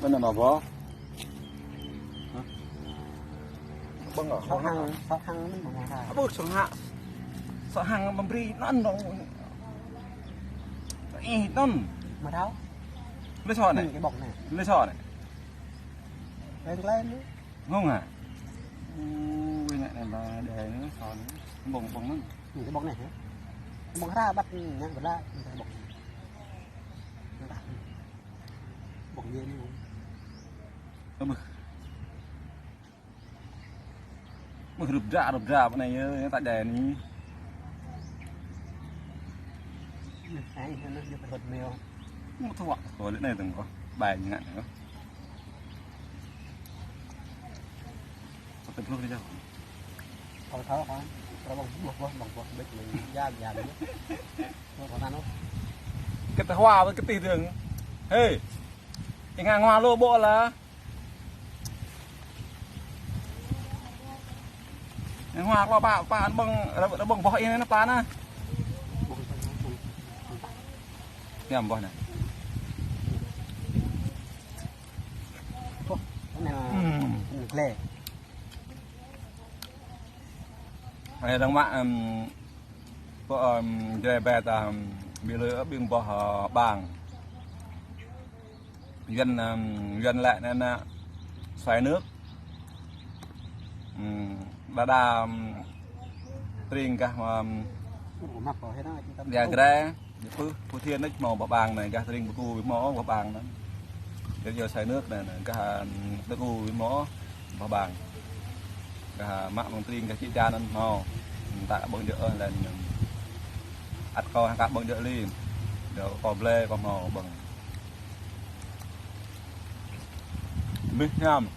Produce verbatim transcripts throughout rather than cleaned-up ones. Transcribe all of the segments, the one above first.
Anŭn mă bơ. Hă? Bơ ngă? Sŏ hăng, sŏ hăng anŭn mă ngă. Abơ sŏ hăng. Sŏ hăng mă brơi anŭn dong. Ih, anŭn. Mă thâo. Lĕ sŏ anai. Anŭn kơ bŏk anai. Lĕ sŏ anai. Lain-lain anŭn. Hông hă? Ui, ngă anai ba đe anŭn, sŏ anŭn. Bŏng, bŏng anŭn. Anŭn kơ bŏk anai hă? Bŏk hra băt anŭn, ngă bơla, anŭn kơ bŏk. Bŏk yơh anai. Abơ. Mơ̆ rơp dră, rơp dră pơ anai yơh, yơh ta dai anai. Ai, anŭn yơh pơhơt meo. Mơ̆ thuă, kơ lĕ anai tơ̆ng kơ. Bai ngă anai kơ. Satu puluh đi jauh. Kơ thâo kơ. Kơ bŏng boh, boh, bŏng boh, bĕ, bĕ, jam, jam yơh. Kơ thâo anŭn. Kơ ta hua, kơ tih dơ̆ng. Hê. Ih ngă hua lu ƀô̆ lah. Anai hua klâo pă, pă anŭn ƀơ̆ng, rơ̆, rơ̆ ƀơ̆ng boh ih anŭn pla anŭn. Hiam boh anŭn. Boh, anŭn, hmm, anŭn glai. Anai dơ̆ng mă, ưm, pơ, ưm, Jrai ƀĕ ta, ưm, ƀing lơi ƀing boh, ơ, ƀang. Yuan, ưm, Yuan lĕ anŭn, anŭn xoài nước. Ưm, đa đa, ưm, tring gah, ưm, Viagra, Phú, Phú Thiện anŭn hmâo boh ƀang anai, gah tring Pleiku hmâo boh ƀang anŭn. Yua xoài nước anai, anai, gah, ưm, Pleiku hmâo boh ƀang. Gah mă mơ̆ng tring gah Čư̆ Čan anŭn hmâo. Ưm, ta ƀơ̆ng djơ̆, ơ, lain anŭn. Ăt kâo hăng kơ ƀơ̆ng djơ̆ li. Djơ̆ kâo blơi kâo hmâo ƀơ̆ng. Mih hiam.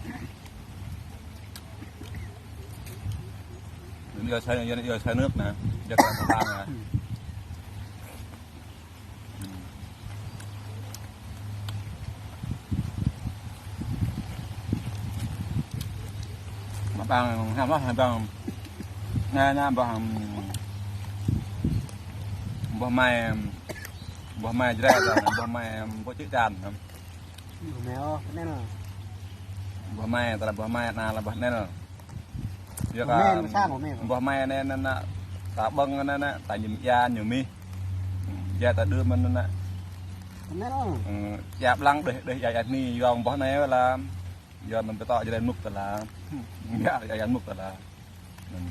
Anŭn yơh xoài, anŭn yơh xoài nước anai. Yơh kơ ta ƀang anai. Mă ƀang hiam lah, ƀang. Anai, anai, boh, ưm, boh mai, ưm, boh mai Jrai, boh mai, ưm, boh Čư̆ Čan, ưm. Boh mai, ơ, anai nă. Boh mai, tơdah boh mai, anai lah boh anai. Yua kơ, boh mai, ưm, boh mai anai, anai, anai, ta ƀơ̆ng anai, anai, ta ñŭm ia, ñŭm mih. Ia ta đưm anai, anai. Anai nă. Ưm, ia ƀlăng đeh, đeh ia, ia ni, yua boh anai lah. Yua anŭn pơtô Jrai mŭk tơlah. Ia, ia, ia mŭk tơlah. Ưm.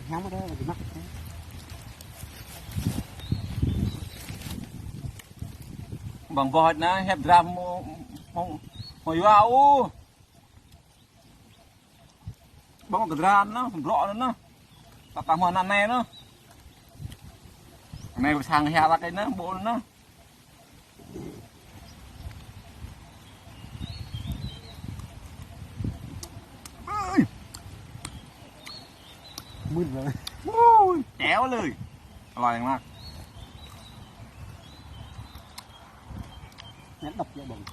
Hiam mơ̆ dah, lagi mak. Ƀơ̆ng boh anai, hiăp dram mơ̆, mơ̆, mơ̆ yua ôh. Ƀơ̆ng kơ dram anŭn, blŏ anŭn anŭn. Ta ta mơ̆ anŭn anai anŭn. Anai pơ sang hia ta kơ anŭn, ƀô̆ anŭn anŭn. Ui. Mưn rồi. Ui, chéo lơi. Aloi lăng mă. Nét độc vậy ƀơ̆ng.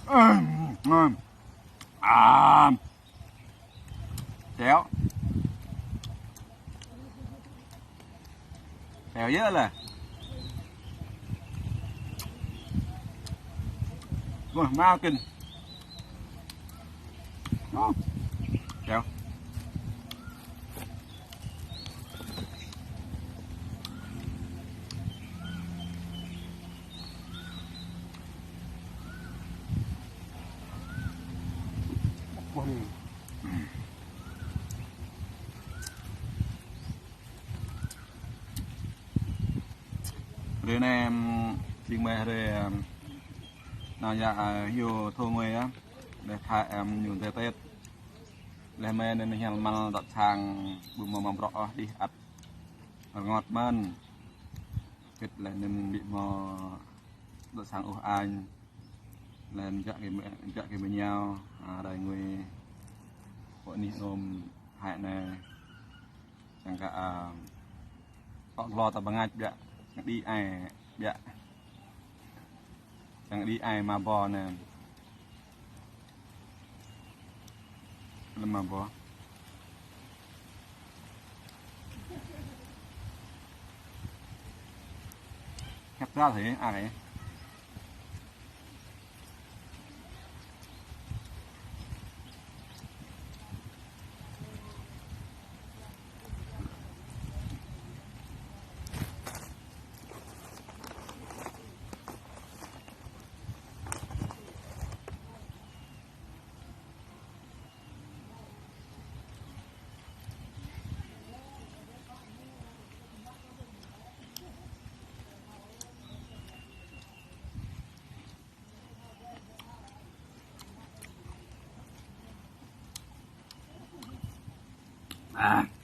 Ưm, ngon. À. Chéo. Chéo yơh lah. Wah, mau kơ. Ơ. Chéo. Wah, anai. Hrơi anai, ưm, jing mơ̆ hrơi, ưm, anai yơh, ơ, hyu thâo ngui yơh. Lĕ tha, ưm, ñu dê Tết. Lĕ mơ̆ anai ñu hiăl măl dŏ sang ƀu hmâo mă bruă ôh đih ăt rơngot mơ̆n. Kĭt lĕ anŭn ƀu hmâo dŏ sang ôh añ. Lĕ anŭn jak kơ, jak kơ mơñao, a, rai ngui pơ anih ôm hai anai. Čang kơ, a, tŏ glô ta bơngač biă, đĭ ai biă. Đang đi ai ma bò nè. Lăm ma bò. Khép ra thế, à, cái. À.